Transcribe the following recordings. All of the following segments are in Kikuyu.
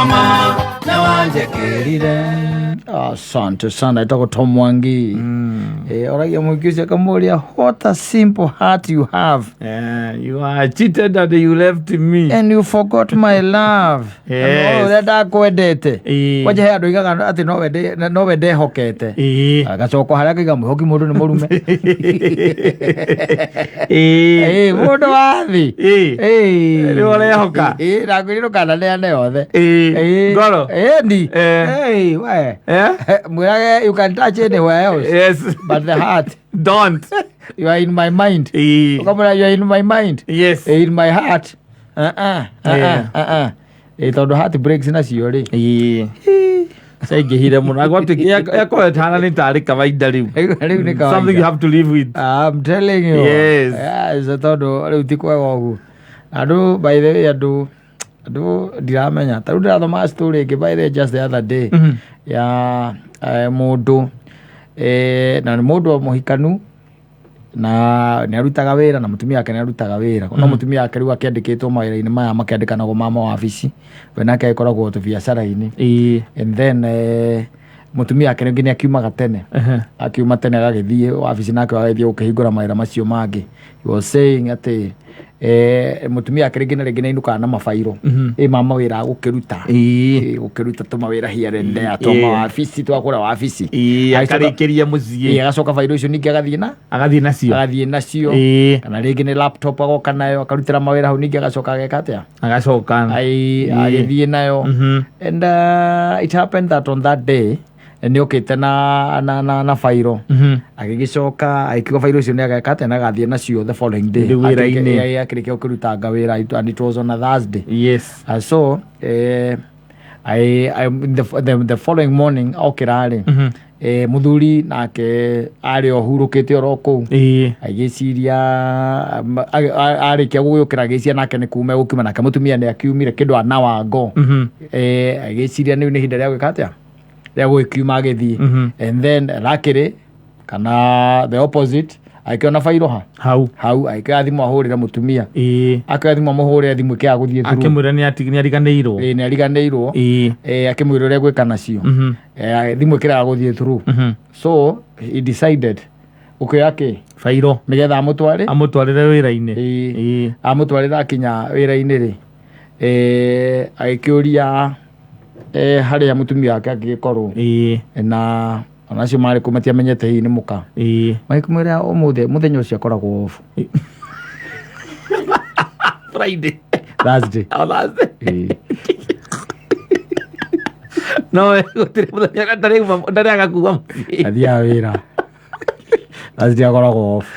Na wanjĩkĩrire. Asante sana, itagwo Tom Mwangi. Oragia mũingĩ ũcio akamũria, what a simple heart you have. Yeah, you are cheated and you left me. And you forgot my love. Yes. Na ũrĩa ndakwendete. Ĩĩ. Kwanja he andũ oigaga atĩ nowe ndehokete. Ĩĩ. Agacoka harĩa akaiga mwĩhoki mũndũ nĩ mũrume. Ĩĩ. Ĩĩ, mũndũ wa thĩ. Ĩĩ. Ĩĩ. Nĩwe ũrehoka. Ĩĩ, nakwĩrire ndũkananeane yothe. Ĩĩ. Ĩĩ. Ngoro. Ĩni. Eh. Ĩĩ, we. Eh? Mwĩrage you can touch anywhere else. Yes. But the heart, Don't. you are in my mind. Ĩĩ. Ũkamwĩra you are in my mind. Yes. In my heart. Uh-uh, uh-uh, Yeah. uh-uh. Ĩĩ, tondũ heart breaks nacio rĩ. Ĩĩ. Caingĩhire mũno. Yakorwo ĩtahana nĩ tarĩ kawaida rĩu. Rĩu nĩ kawaida. Something you have to live with. I'm telling you. Yes. Yes, tondũ rĩu ti kwega ũguo. Andũ by the way andũ ndiramenya. Ta rĩu ndĩrathoma story ĩngĩ by the way just the other day ya mũndũ na nĩ mũndũ mũhikanu na nĩ arutaga wĩra na mũtumia wake nĩ arutaga wĩra no mũtumia wake rĩu akĩandĩkĩtwo mawĩra-inĩ maya makĩandĩkanagwo ma mawabici, we nake agĩkoragwo tũbiacara-inĩ. Ĩĩ. And then mũtumia wake rĩngĩ nĩ akiumaga tene, akiuma tene agagĩthiĩ wabici nake agagĩthiĩ gũkĩhingũra mawĩra macio mangĩ. He was saying atĩ mũtumia wake rĩngĩ na rĩngĩ nĩ ainũkaga na mabairo ĩ ma mawĩra agũkĩruta. Ĩĩ. Ĩ, gũkĩruta tũmawĩra here and there twa Ĩĩ. mawabici twa kũrĩa wabici. Ĩĩ, akarĩkĩria mũciĩ. Ĩ, agacoka bairo icio ningĩ agathiĩ na Agathiĩ nacio. agathiĩ nacio. Ĩĩ. Kana rĩngĩ nĩ laptop agoka nayo akarutĩra mawĩra hau, ningĩ agacoka ageka atĩa? Agacoka. Ai, Ĩĩ. agĩthiĩ nayo. And it happened that on that day nĩ okĩte na bairo, agĩgĩcoka agĩkiuga bairo icio nĩ ageka atĩa, na agathiĩ nacio the following day. Rĩu wĩra-inĩ. Akĩrĩkia gũkĩrutanga wĩra, and it was on a Thursday. Yes. So the following morning okĩra rĩ, mũthuri nake arĩ o hurũkĩte oro kũu. Ĩĩ. Agĩciria arĩkia gũgĩũkĩra agĩciria nake nĩ kuma gũkiuma, nake mũtumia nĩ akiumire kĩndũ an hour ago. Agĩciria rĩu nĩ ihinda rĩa gwĩka atĩa, rĩa gũgĩkiuma agĩthiĩ. And then luckily kana the opposite, agĩkĩona bairo ha Hau. hau, agĩkĩoya thimũ ahũrĩre mũtumia. Ĩĩ. Akĩoya thimũ amũhũrĩre, thimũ ĩkĩaga gũthiĩ through. Akĩmwĩra nĩ ariganĩirwo. Ĩĩ, nĩ ariganĩirwo. Ĩĩ. Akĩmwĩra ũrĩa gwĩka nacio. Thimũ ĩkĩrega gũthiĩ through. So he decided gũkĩoya kĩ Bairo. nĩgetha amũtware Amũtwarĩre wĩra-inĩ. Ĩĩ. Ĩĩ. Amũtwarĩra akinya wĩra-inĩ rĩ, agĩkĩũria harĩa mũtumia wake angĩgĩkorwo. Ĩĩ. Na onacio marĩ kũ matiamenyete hihi nĩ mũka. Ĩĩ. Magĩkĩmwĩra ũmũthĩ mũthenya ũcio akoragwo off. Friday. Thursday. Oh, Thursday. Ĩĩ. No gũtirĩ mũthenya ndarĩaga kuma mũciĩ. Athiaga wĩra Thursday, akoragwo off.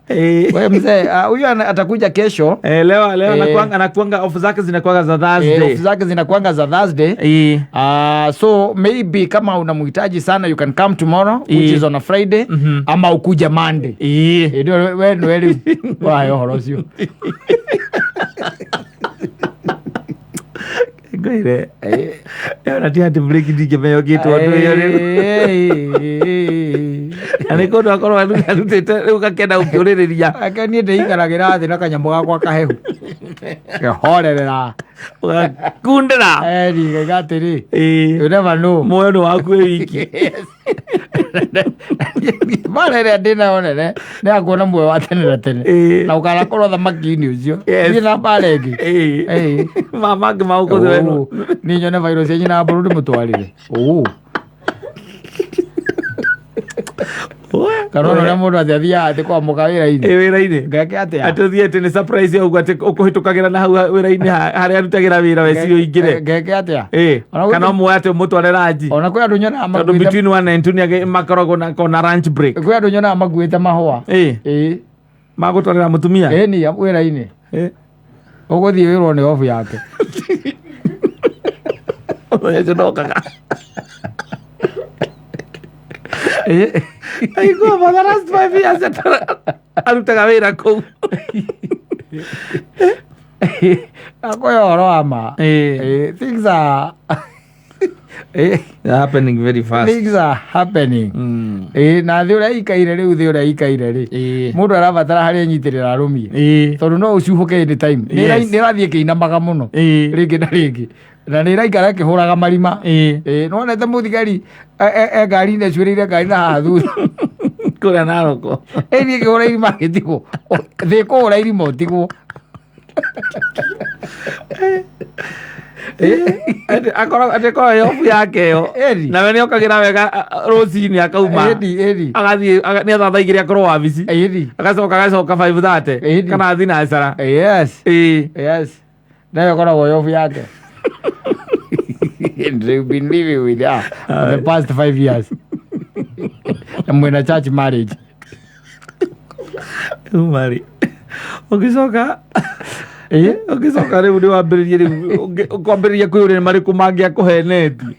Ĩĩ. We mzee, huyu atakuja kesho. Eh, leo Eh. anakuanga off zake zinakuanga za Thursday. Off zake zinakuanga za Thursday. Ĩĩ. So maybe kama unamhitaji sana you can come tomorrow, which Ĩĩ. is on a Friday, ama ukuja Monday. Ĩĩ. Ĩ, ndio we nĩwe rĩu wahe ũhoro ũcio. Ngwĩre. Ĩyo na ti heart break ndingĩmenya ũkĩtwo ũndũ ũyũ rĩu. Na nĩ kũndũ akorwo arutĩte rĩu gakenda gũkĩũrĩrĩria. Ake niĩ ndĩikaragĩra thĩ na kanyamũ gakwa kahehu ngehorerera. Ũgakundĩra. Ngaiga atĩrĩ, Ĩĩ. you never know. Muoyo nĩ waku wĩ wiki. Mara ĩrĩa ndĩnayo nene nĩ ya kuona muoyo wa tene na tene. Ĩĩ. Na ũkanakorwo thamaki-inĩ ũcio. Yes. Niĩ na mbara ĩngĩ. Ĩĩ. Ĩĩ. Ma mangĩ ma gũkũ thĩ Ũũ, niĩ nyone bairo cia nyina mbũrũ ndĩmũtwarĩre. Ũũ. Kana ona ũrĩa mũndũ atĩ athiaga atĩ kwa mũka wĩra-inĩ. Ĩ, wĩra-inĩ. Ngeke atĩa? Atĩ ũthiĩ atĩ nĩ surprise ya ũguo atĩ ũkũhĩtũkagĩra na hau wĩra-inĩ harĩa arutagĩra wĩra weciria ũingĩre. Ngeke atĩa? Ĩ, Ona kana ũmuoe atĩ ũmũtware ranji. Ona kwĩ andũ nyonaga Tondũ makuĩte between one and two nĩ makoragwo na lunch break. Kwĩ andũ nyonaga makuĩte mahũa. Ĩ. Ĩ. Magũtwarĩra mũtumia. Ĩ, ni wĩra-inĩ. Ĩ. Ũgũthiĩ wĩrwo nĩ obu yake. Mũthenya ũcio ndokaga. Ĩ. Aigua for the last 5 years arutaga wĩra kũu. Akwĩ ũhoro wa ma. Ĩ. Ĩ, things are They're happening very fast. Things are happening. Na thĩ ũrĩa ikaire rĩu, thĩ ũrĩa ikaire rĩ, mũndũ arabatara harĩa anyitĩrĩra arũmie, tondũ no ũcuhũke anytime. Yes. Nĩ ĩrathiĩ ĩkĩinamaga mũno rĩngĩ na rĩngĩ, na nĩ ĩraikara ĩkĩhũraga marima. Nĩwonete mũthigari e ngari-inĩ acuĩrĩire ngari na haha thutha? Kũrĩa Naroko. Ĩthiĩ ĩkĩhũra irima agĩtigwo thĩ, kũhũra irima ũtigwo. Atĩ korwo yobu yake ĩyo. Ĩni. Nawe nĩ okagĩra wega rũcinĩ akauma. Ĩni, ĩni. Agathiĩ nĩ thaa 2:00 akorwo wabici. Agacoka 5:30 kana thinacara. Yes. Yes, nayo ĩkoragwo yobu yake, and they've been living with her for the past 5 years, na mwena church marriage. Umarĩ ũgĩcoka ũgĩcoka rĩu nĩ wambĩrĩrie rĩu ũkwambĩrĩria kwĩyũria nĩ marĩkũ mangĩ akũhenetie.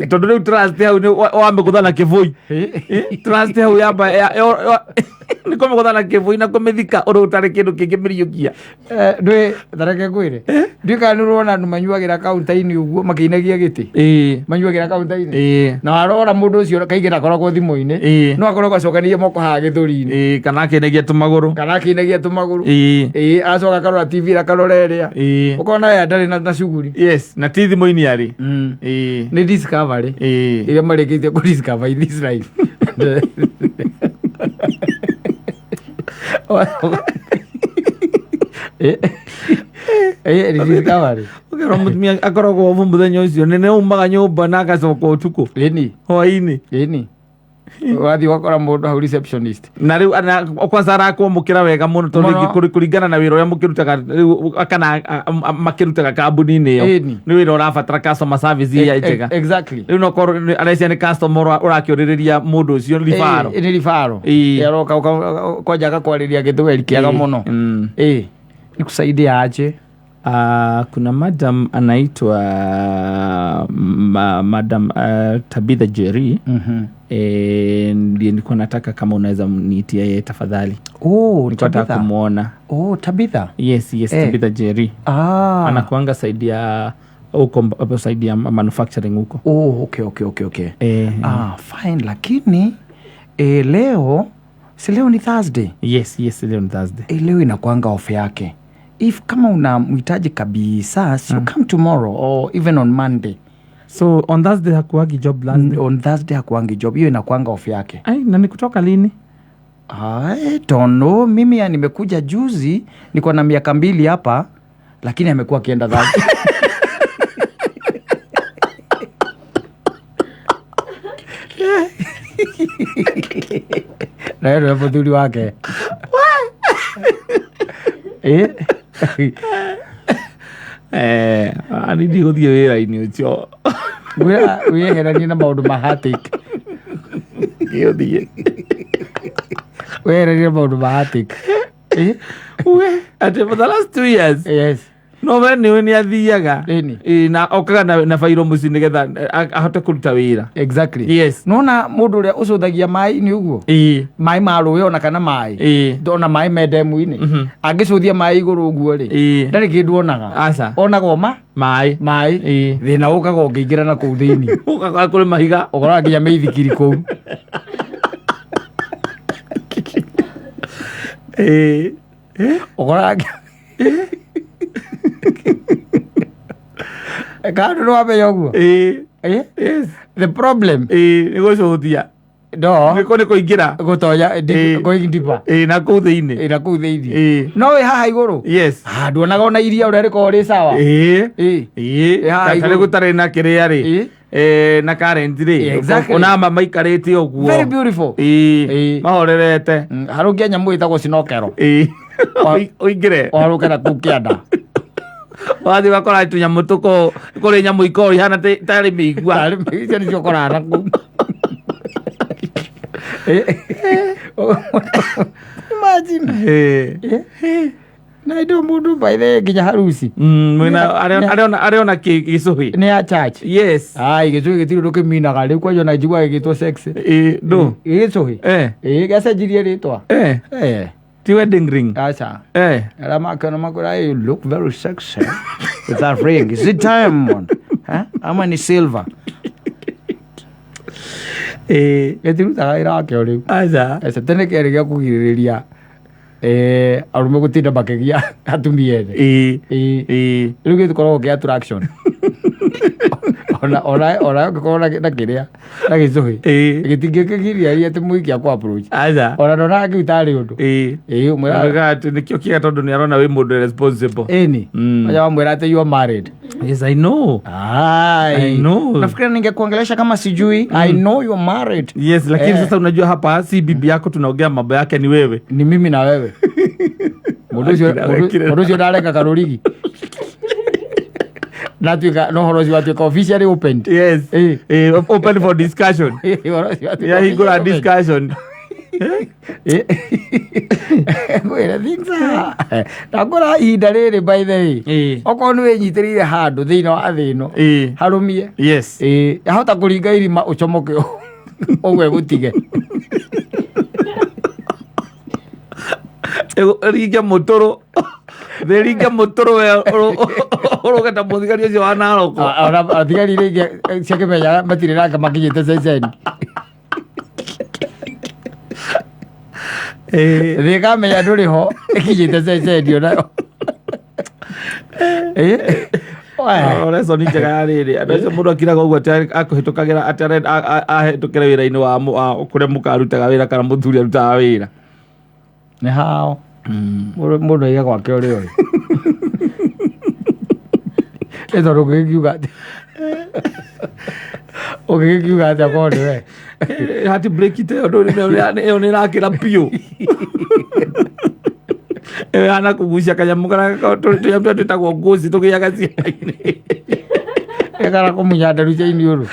Tondũ rĩu trust hau nĩ wamĩgũtha na kĩbũi. Trust hau yamba nĩ kũmĩgũtha na kĩbũi na kũmĩthika ũndũ ũtarĩ kĩndũ kĩngĩmĩriũkia. Ndwĩ tareke ngwĩre, ndiũĩ kana nĩ ũrona andũ manyuagĩra kaunta-inĩ ũguo makĩinagia gĩtĩ, manyuagĩra kaunta-inĩ, na warora mũndũ ũcio kaingĩ ndakoragwo thimũ-inĩ, no akoragwo acokanĩirie moko haha gĩthũri-inĩ, Kana akĩinagia tũmagũrũ. Kana akĩinagia tũmagũrũ. Acoka akarora TV, akarora ĩrĩa, ũkona we ndarĩ na cuguri. Yes, na ti thimũ-inĩ arĩ. Nĩ discovery ĩrĩa marĩkĩtie kũ discover in this life. Nĩ discovery. Ũkerwo mũtumia akoragwo obu mũthenya ũcio nĩ aumaga nyũmba na agacoka ũtukũ, hwaĩ-inĩ. Ĩni, ũgathiĩ ũgakora mũndũ hau receptionist. Na rĩu kwanza arakwamũkĩra wega mũno tondũ Mũno. rĩngĩ kũringana na wĩra ũrĩa mũkĩrutaga rĩu kana makĩrutaga kambuni-inĩ ĩyo, nĩ wĩra ũrabatara customer service ya njega. Rĩu no korwo arecia nĩ customer ũrakĩũrĩrĩria mũndũ ũcio ribaro. Nĩ ribaro. Aroka kwanja agakwarĩria gĩthweri kĩega mũno. Nikusaidia aje? Kuna madam anaitwa madam Tabitha Jerry. Ndiye nilikuwa nataka kama unaweza niitia yeye tafadhali. Oh, Nilikuwa nataka Tabitha. kumwona. Oh, Tabitha. Yes. Tabitha Jerry. Anakuanga side ya huko, side ya manufacturing huko. Oh, okay. Ah, fine, lakini leo si leo ni Thursday? Yes, leo ni Thursday. Leo inakuanga off yake. If kama unamhitaji kabisa, so come tomorrow or even on Monday. So on Thursday hakuagi job Thursday? On Thursday hakuangi job, hiyo inakuanga off yake. Ai, na ni kutoka lini? I don't know. Mimi ya nimekuja juzi, niko na miaka 2 hapa, lakini amekuwa akienda Thursday. Na yeye ndio mũthuri wake. Ani ndigũthiĩ wĩra-inĩ ũcio. Wĩyeheranie na maũndũ ma heartache. Ngĩũthiĩ. Wĩyeheranie na maũndũ ma heartache. We, atĩ for the last 2 years? Yes. No we nĩwe nĩ athiaga. Ĩni. Na okaga na bairo mũciĩ nĩgetha ahote kũruta wĩra. Exactly. Nona mũndũ ũrĩa ũcũthagia maĩ-inĩ ũguo, maĩ ma rũĩ ona kana maĩ, ona maĩ me ndemu-inĩ, angĩcũthia maĩ igũrũ ũguo rĩ, ndarĩ kĩndũ onaga. Aca. Onaga oma Maĩ. Maĩ. Thĩna ũkaga ũngĩingĩra na kũu thĩinĩ. Ũgakora kũrĩ mahiga. Ũkoraga nginya mĩithikiri kũu. Ũkoraga kana ndũ wamenya ũguo. Yes. The problem Nĩ gũcũthia. No. Nĩ kũingĩra. Gũtonya going deeper. Na kũu thĩinĩ. Na kũu thĩinĩ. No wĩ haha igũrũ. Ah, nduonaga ona iria ũrĩa rĩkoragwo rĩ sawa. Haha Ta rĩu igũrũ. gũtarĩ na kĩrĩa rĩ, na current rĩ, ona ma maikarĩte ũguo. Very beautiful. Mahorerete. Harũkia nyamũ ĩtagwo sinokero. Ũingĩre. Ũharũke na kũu kĩanda. Wathiĩ ũgakora tũnyamũ tũkoragwo kũrĩ nyamũ ikoragwo ihana tarĩ mĩigua. Tarĩ icio nĩcio ũkoraga na kũu. Imagine. Na ndo mũndũ by the way nginya harusi. Mwĩna arĩona gĩcũhĩ. Nĩ ya church. Ai, gĩcũhĩ gĩtirĩ ũndũ kĩminaga rĩu, kwanja ona njiguaga gĩgĩtwo sex. Ndũ. Gĩcũhĩ. Gĩacenjirie rĩtwa. Ti wedding ring? Aca. Arĩa makĩona makwĩra, "Hey, you look very sexy with that ring. Is it diamond? Huh? Ama ni silver?" Ĩĩ. Gĩtirutaga wĩra wakĩo rĩu. Aca. Aca, tene kĩarĩ gĩa kũgirĩrĩria arũme gũtinda makĩgia atumia ene. Ĩĩ. Ĩĩ. Ĩĩ. Rĩu gĩkoragwo kĩa attraction. Ona ũngĩkorwo na kĩrĩa na gĩcũhĩ, Ĩĩ. gĩtingĩkĩgiria atĩ mũhiki akũ approach. Aca. Ona ndonaga kĩu tarĩ ũndũ. Ĩĩ. Ĩĩ, ũmwĩra Augaga atĩ nĩkĩo kĩega tondũ nĩ arona wĩ mũndũ responsible. ĩni. Acha wamwĩra atĩ you are married. Yes, I know. Ai. I know. Nafikiri ningekuongelesha kama sijui. I know you're married. Yes, lakini Eh. sasa unajua hapa si bibi yako tunaongea mambo yake ni wewe. Ni mimi na wewe. Mũndũ ũcio Akira, mũndũ akira. mũndũ ũcio ndareka karũrigi. Natuĩka no ũhoro ũcio watuĩka officially opened. Yes. Eh. Eh, open for discussion. Ũhoro ũcio watuĩka Yahingũra officially opened. discussion. Ngwĩra things are. Ndakũra ihinda rĩrĩ by the way. Ĩĩ. Okorwo nĩ wĩnyitĩrĩire handũ thĩinĩ wa thĩ ĩno. Ĩĩ. Harũmie. Yes. Ĩĩ, yahota kũringa irima ũcomoke ũgwe gũtige. Ringe mũtũrũ. Thĩ ringe mũtũrũ we ũrũge ta mũthigari ũcio wa Narok. Ona thigari iria ingĩ ciakĩmenya matirĩ nake makinyĩte ceceni. Ĩĩ. Thĩ ĩkamenya ndũrĩ ho ĩkinyĩte ceceni onayo. Ĩĩ. Oe. Lesson njega ya rĩrĩ andũ acio mũndũ akiraga ũguo atĩ akũhĩtũkagĩra atĩ ahĩtũkĩre wĩra-inĩ wa kũrĩa mũkarutaga wĩra kana mũthuri arutaga wĩra. Nĩ hao. Mũndũ aige gwake ũrĩa ũrĩ. Nĩ tondũ ũngĩgĩkiuga atĩ ũngĩgĩkiuga atĩa korwo nĩ we. Hati break ĩyo ĩyo nĩ ĩrakĩra biũ. Ĩyo ĩhana kũgucia kanyamũ karĩa tũnyamũ tũrĩa twĩtagwo ngũci tũgĩaga ciana-inĩ. Ĩkara kũmunya nderu cia iniũrũ.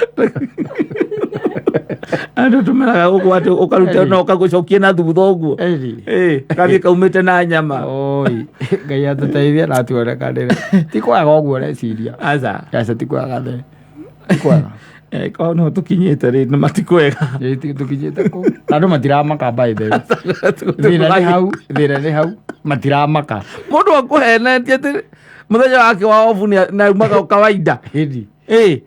Andũ tũmeraga gũkũ atĩ ũkaruta no ũkagũcokia na thutha ũguo. Ĩni. Ĩĩ, gathiĩ kaumĩte na nyama. Oi, Ngai atũteithie na atuonekanĩre. Ti kwega ũguo ũreciria. Aca. Aca ti kwega the. Ti kwega. Eh, korwo nĩho tũkinyĩte rĩ nĩ matikwega. Ĩ, tũkinyĩte kũ. Na andũ matiramaka by the way. Thĩna nĩ hau, thĩna nĩ hau. Matiramaka. Mũndũ akũhenetie atĩ mũthenya wake wa obu nĩ aumaga o kawaida. Ĩni. Ĩĩ.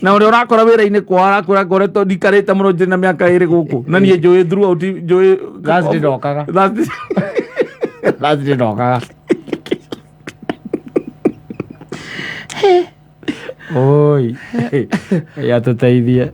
Na ũrĩa ũrakora wĩra-inĩ kwao arakwĩra ngoretwo ndikarĩte mũno njĩrĩ na mĩaka ĩrĩ gũkũ. Na niĩ njũĩ throughout njũĩ Thursday ndokaga. Thursday. Thursday ndokaga. Oi, Ngai atũteithie.